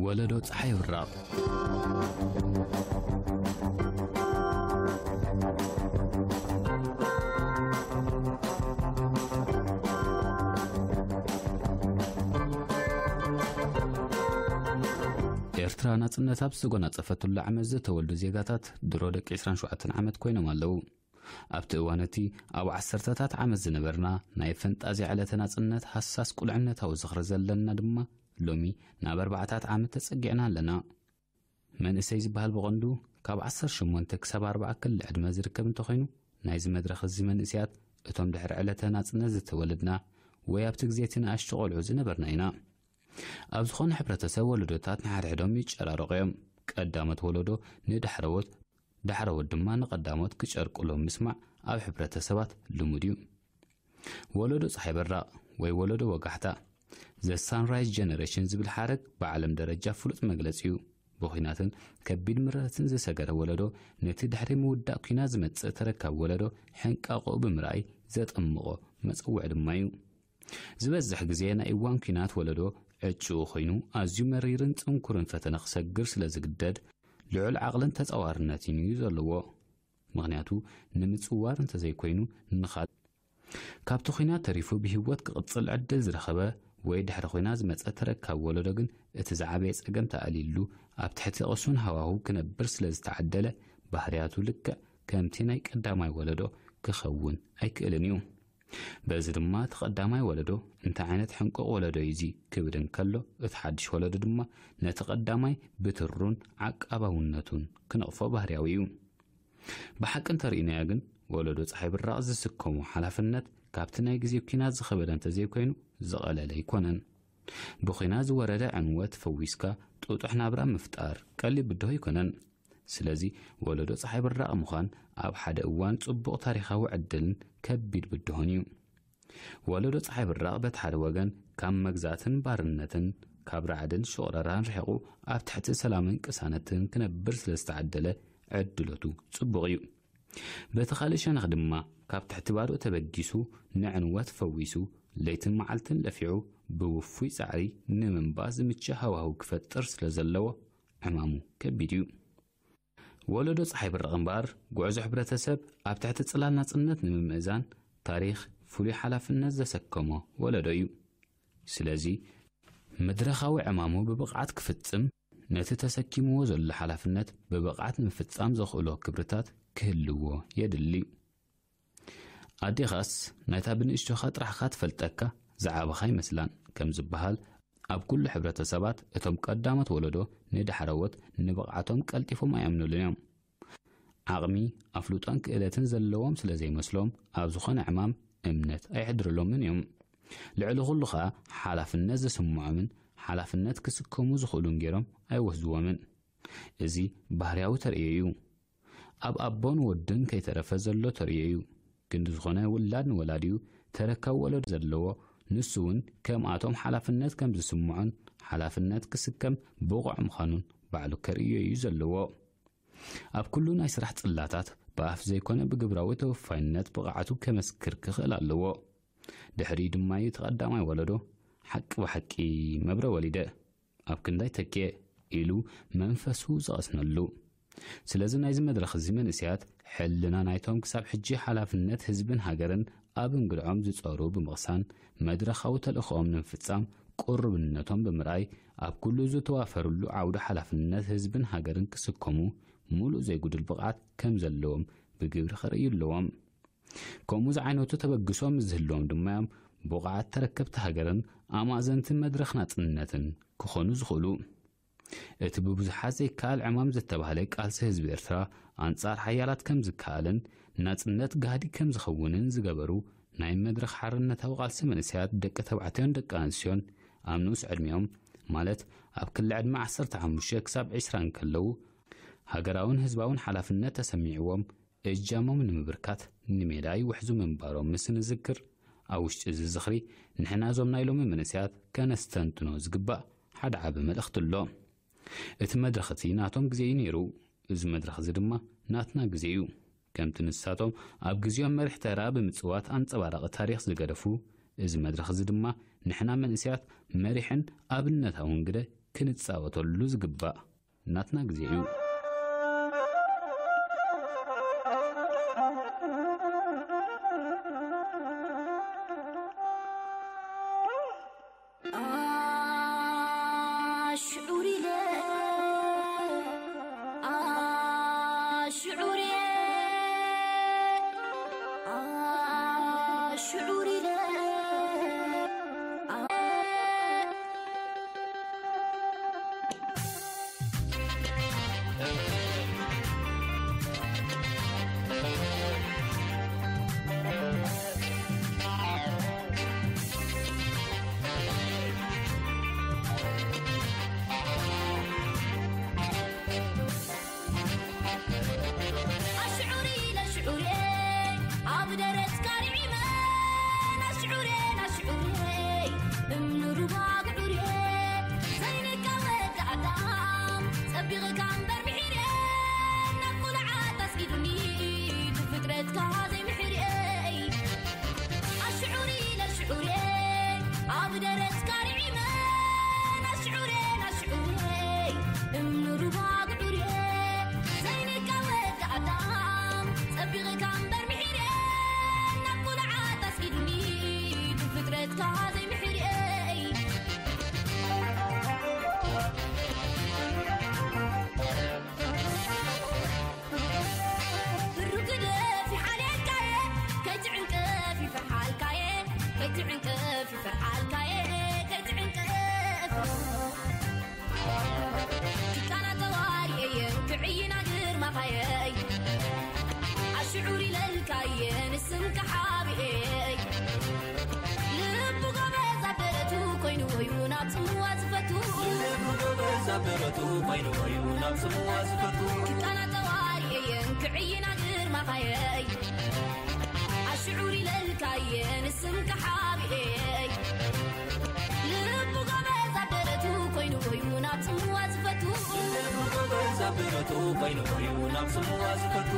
ወለዶ ጸሓይ ብራቕ። ኤርትራ ናጽነት ኣብ ዝተጎናጸፈትሉ ዓመት ዝተወልዱ ዜጋታት ድሮ ደቂ ዕስራን ሸውዓተን ዓመት ኮይኖም ኣለዉ። ኣብቲ እዋን እቲ ኣብ ዓሰርተታት ዓመት ዝነበርና ናይ ፈንጣዝያ ዕለተ ናጽነት ሃሳስ ቁልዕነታዊ ዝኽሪ ዘለና ድማ ሎሚ ናብ ኣርባዕታት ዓመት ተጸጊዕና ኣለና። መንእሰይ ዝበሃል ብቐንዱ ካብ ዓሰርተ ሸሞንተ ክሳብ ኣርብዓ ክሊ ዕድመ ዝርከብ እንተኾይኑ፣ ናይዚ መድረኽ እዚ መንእሰያት እቶም ድሕሪ ዕለተ ናጽነት ዝተወለድና ወይ ኣብቲ ግዜ እቲ ንኣሽቱ ቆልዑ ዝነበርና ኢና። ኣብ ዝኾነ ሕብረተሰብ ወለዶታት ንሓድሕዶም ይጨራረቑ እዮም። ቀዳሞት ወለዶ ንዳሕረዎት፣ ዳሕረዎት ድማ ንቐዳሞት ክጨርቁሎም ምስማዕ ኣብ ሕብረተሰባት ልሙድ እዩ። ወለዶ ጸሓይ በራቕ ወይ ወለዶ ወጋሕታ፣ The Sunrise Generation ዝብል ሓረግ ብዓለም ደረጃ ፍሉጥ መግለጺ እዩ። ብኹናትን ከቢድ ምረትን ዝሰገረ ወለዶ ነቲ ድሕሪ ምውዳእ ኲናት ዝመጽእ ተረካቢ ወለዶ ሕንቃቆኡ ብምርኣይ ዘጠምቖ መጸውዒ ድማ እዩ። ዝበዝሕ ግዜ ናይ እዋን ኲናት ወለዶ ዕጭኡ ኮይኑ ኣዝዩ መሪርን ጽንኩርን ፈተነ ክሰግር ስለ ዝግደድ፣ ልዑል ዓቕልን ተጻዋርነትን እዩ ዘለዎ። ምኽንያቱ ንምጽዋር እንተዘይኮይኑ ንኻል-፣ ካብቲ ኲናት ተሪፉ ብህይወት ክቕጽል ዕድል ዝረኸበ ወይ ድሕሪ ኲናት ዝመጸ ተረካቢ ወለዶ ግን እቲ ዝዓበየ ጸገም ተኣልይሉ ኣብ ትሕቲ ቅሱን ሃዋህው ክነብር ስለ ዝተዓደለ ባህርያቱ ልክዕ ከምቲ ናይ ቀዳማይ ወለዶ ክኸውን ኣይክእልን እዩ። በዚ ድማ እቲ ቀዳማይ ወለዶ እንታይ ዓይነት ሕንቁቕ ወለዶ እዩ እዚ ክብል እንከሎ፣ እቲ ሓድሽ ወለዶ ድማ ነቲ ቀዳማይ ብትሩን ዓቃባውነቱን ክነቕፎ ባህርያዊ እዩ። ብሓቂ እንተርኢናዮ ግን፣ ወለዶ ጸሓይ ብራቕ ዝስከሞ ሓላፍነት ካብቲ ናይ ግዜ ኲናት ዝኸበደ እንተዘይኮይኑ ዝቐለለ ኣይኮነን። ብኲናት ዝወረደ ዕንወት ፈዊስካ ጥጡሕ ናብራ ምፍጣር ቀሊል ብድሆ ኣይኮነን። ስለዚ ወለዶ ጸሓይ ብራቕ ምዃን ኣብ ሓደ እዋን ጽቡቕ ታሪኻዊ ዕድልን ከቢድ ብድሆን እዩ። ወለዶ ጸሓይ ብራቕ በቲ ሓደ ወገን ካብ መግዛእትን ባርነትን ካብ ራዕድን ሽቑረራን ርሒቑ ኣብ ትሕቲ ሰላምን ቅሳነትን ክነብር ስለ ዝተዓደለ ዕድሎቱ ጽቡቕ እዩ። በቲ ካልእ ሸነኽ ድማ ካብ ትሕቲ ባርኡ ተበጊሱ ንዕንወት ፈዊሱ ለይትን መዓልትን ለፊዑ ብውፉይ ጻዕሪ ንምንባር ዝምችእ ሃዋህው ክፈጥር ስለ ዘለዎ ዕማሙ ከቢድ እዩ። ወለዶ ጸሓይ ብራቕ እምበኣር፣ ጉዕዞ ሕብረተሰብ ኣብ ትሕቲ ጽላል ናጽነት ንምምእዛን ታሪኽ ፍሉይ ሓላፍነት ዘሰከሞ ወለዶ እዩ። ስለዚ፣ መድረኻዊ ዕማሙ ብብቕዓት ክፍጽም፣ ነቲ ተሰኪምዎ ዘሎ ሓላፍነት ብብቕዓት ንምፍጻም ዘኽእሎ ክብርታት ክህልዎ የድሊ። ኣዴኻስ ናይታ ብንእሽቶኻ ጥራሕኻ ትፈልጠካ ዝዓበኻ ይመስላን ከም ዝበሃል፣ ኣብ ኩሉ ሕብረተሰባት እቶም ቀዳሞት ወለዶ ንዳሕረዎት ንብቕዓቶም ቀልጢፎም ኣይኣምኑሉን እዮም። ዓቕሚ፣ ኣፍልጦን ክእለትን ዘለዎም ስለ ዘይመስሎም፣ ኣብ ዝኾነ ዕማም እምነት ኣይሕድርሎምን እዮም። ልዕሊ ኩሉ ኸኣ ሓላፍነት ዝስምዖምን ሓላፍነት ክስከሙ ዝኽእሉን ገይሮም ኣይወስዝዎምን። እዚ ባህርያዊ ተርእዮ እዩ። ኣብ ኣቦን ወድን ከይተረፈ ዘሎ ተርእዮ እዩ። ክንዲ ዝኾነ ውላድ ንወላዲኡ ተረካቢ ወለዶ ዘለዎ፣ ንሱ እውን ከምኣቶም ሓላፍነት ከም ዝስምዖን ሓላፍነት ክስከም ብቑዕ ምዃኑን ባዕሉ ከርእዮ እዩ ዘለዎ። ኣብ ኩሉ ናይ ስራሕ ጽላታት ብኣፍ ዘይኮነ ብግብራዊ ተወፋይነት ብቕዓቱ ከመስክር ክኽእል ኣለዎ። ድሕሪኡ ድማ እዩ እቲ ቀዳማይ ወለዶ ሓቂ ብሓቂ መብረ ወሊደ፣ ኣብ ክንዳይ ተኪኤ ኢሉ መንፈሱ ዝቐስነሉ። ስለዚ ናይዚ መድረኽ እዚ መንእሰያት ሕልና ናይቶም ክሳብ ሕጂ ሓላፍነት ህዝብን ሃገርን ኣብ እንግድዖም ዝጸሩ ብምቕሳን መድረኻዊ ተልእኾኦም ንምፍጻም ቅሩብነቶም ብምርኣይ ኣብ ኩሉ ዝተዋፈሩሉ ዓውዲ ሓላፍነት ህዝብን ሃገርን ክስከሙ ሙሉእ ዘይጉድል ብቕዓት ከም ዘለዎም ብግብሪ ከርእዩ ኣለዎም። ከምኡ ዝዓይነቱ ተበግሶ ምስ ዝህልዎም ድማ እዮም ብቑዓት ተረከብቲ ሃገርን ኣማእዘንቲ መድረኽ ናጽነትን ክኾኑ ዝኽእሉ። እቲ ብብዙሓት ዘይከኣል ዕማም ዝተባህለ ቃልሲ ህዝቢ ኤርትራ ኣንጻር ሓያላት ከም ዝከኣልን ናጽነት ጋህዲ ከም ዝኸውንን ዝገበሩ ናይ መድረኽ ሓርነታዊ ቃልሲ መንእሰያት ደቂ ተባዕትዮን ደቂ ኣንስትዮን ኣብ ንኡስ ዕድሚኦም፣ ማለት ኣብ ክሊ ዕድመ ዓሰርተ ሓሙሽተ ክሳብ ዕስራ እንከለዉ፣ ሃገራውን ህዝባውን ሓላፍነት ተሰሚዕዎም እጃሞም ንምብርካት ንሜዳ ይውሕዙ ምንባሮም ምስ ንዝክር፣ ኣብ ውሽጢ እዚ ዝኽሪ ንሕና እዞም ናይ ሎሚ መንእሰያት ከነስተንትኖ ዝግባእ ሓደ ዓቢ መልእኽቲ ኣሎ። እቲ መድረኽ እቲ ናቶም ግዜ እዩ ነይሩ፣ እዚ መድረኽ እዚ ድማ ናትና ግዜ እዩ። ከምቲ ንሳቶም ኣብ ግዜኦም መሪሕ ተራ ብምጽዋት ኣንጸባራቒ ታሪኽ ዝገደፉ፣ እዚ መድረኽ እዚ ድማ ንሕና መንእሰያት መሪሕን ኣብነታውን ግደ ክንጻወተሉ ዝግባእ ናትና ግዜ እዩ። ኣሽዑር ኢለ፣ ኣሽዑር እየ፣ ኣሽዑር ኢለ፣ ኣሽዑሪ ለሽዑሬ ኣብ ደረትካ ርዒመ ናሽዑሬ ናሽዑሬ እምኒ ሩባ ግዑሬ ዘይንቃወድ ኣዳም ጸቢቕካ እምበር ምሒሬ ናብ ቁልዓት ኣስጊዱኒ ብፍጥረትካ ዘይምሕሬ ኣሽዑሪ ለሽዑሬ ኣብ ደረትካ ርዒመ ናሽዑሬ ናሽዑሬ እምኒ ሩባ ግዑሬ ዘይንቃወድ ኣዳም ጸቢቕካ እምበር ምሒሬ ናብ ቁልዓት ኣስጊዱኒ ብፍጥረትካ ዘይምሕሬ ብሩክ ግደፍ ይሓልየልካየ ከይትዕንቅፍ ይፈርሓልካየ ከይትዕንቅፍ ይፈርሓልካየ ከይትዕንቅፍ ኪካና ተዋርየየ ክዕይና ግርማኻየይ ኣሽዑር ኢለልካየ ንስምካ ሓብኤይ ልቡ ጎበዝ ኣብ ደረቱ ኮይኑ እዩ ናብ ጽምዋ ዝፈቱ ልቡ ጎበዝ ኣብ ደረቱ ኮይኑ እዩ ናብ ጽምዋ ዝፈቱ ኪካና ተዋርየየ ክዕይና ግርማኻየይ ኣሽዑር ኢለልካየ ንስምካ ሓብኤይ ልቡ ጎበዝ ኣብ ደረቱ ኮይኑ እዩ ናብ ጽምዋ ዝፈቱ ልቡ ጎበዝ ኣብ ደረቱ ኮይኑ እዩ ናብ ጽምዋ ዝፈቱ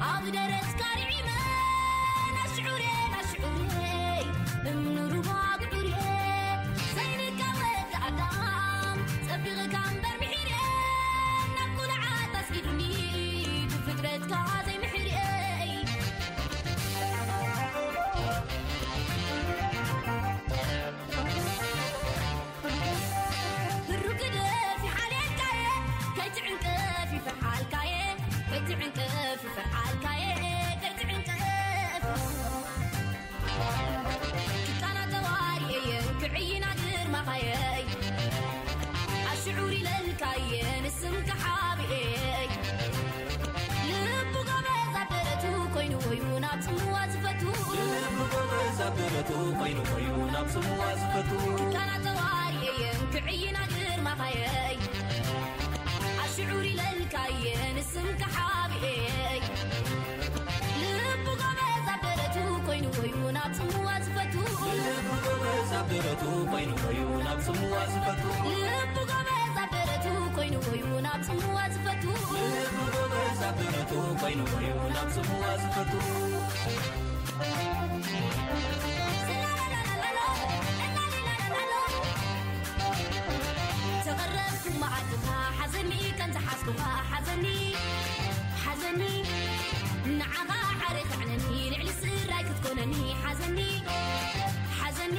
ኣብ ደረትካ ርዒመ ናሽዑሬ ናሽዑሬ እምኒ ሩባ ግዑሬ ዘይንቃወድ ኣዳም ጸቢቕካ እምበር ምሒሬ ናብ ቁልዓት ኣስጊዱኒ ብፍጥረትካ ዘይምሕሬ ብሩክ ግደፍ ይሓልየልካየ ከይትዕንቅፍ ይፈርሓልካየ ከይትዕንቅፍ ይፈርሓልካየ ከይትዕንቅፍ ኪካና ተዋርየየ ክዕይና ግርማኻየይ ኣሽዑር ኢለልካየ ንስምካ ሓብኤይ ልቡ ጎበዝ ኣብ ደረቱ ኮይኑ እዩ ናብ ጽምዋ ዝፈቱ ልቡ ጎበዝ ኣብ ደረቱ ኮይኑ እዩ ናብ ጽምዋ ዝፈቱ ኪካና ተዋርየየ ክዕይና ግርማኻየይ ኣሽዑር ኢለልካየ ንስምካ ሓብኤይ ልቡ ጎበዝ ኣብ ደረቱ ኮይኑ እዩ ናብ ጽምዋ ዝፈቱ ልቡ ጎበዝ ኣብ ደረቱ ኮይኑ እዩ ናብ ጽምዋ ዝፈቱ ልቡ ጎበዝ ኣብ ደረቱ ኮይኑ እዩ ናብ ጽምዋ ዝፈቱ ልቡ ጎበዝ ኣብ ደረቱ ኮይኑ እዩ ናብ ጽምዋ ዝፈቱ ተቐረብኩ መዓልትኻ ሓዘኒ ከም ዝሓዝኩኻ ሓዘኒ ሓዘኒ ንዓኻ ዓረ ተዕነኒ ልዕሊ ስራይ ክትኮነኒ ሓዘኒ ሓዘኒ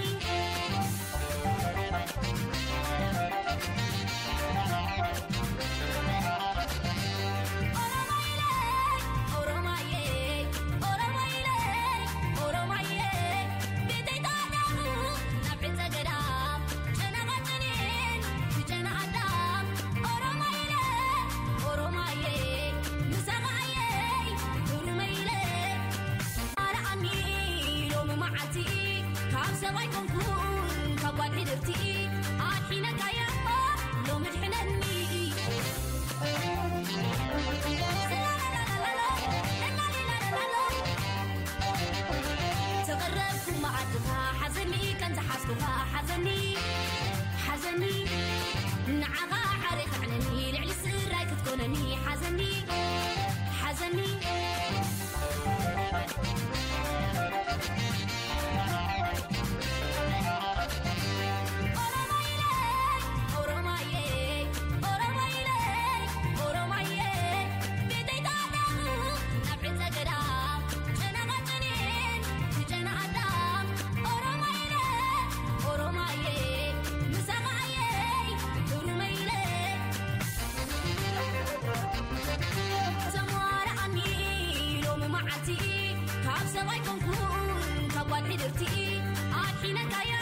ኣይኮንኩን ካብ ጓል ሕድርቲ ኣድሒነካያ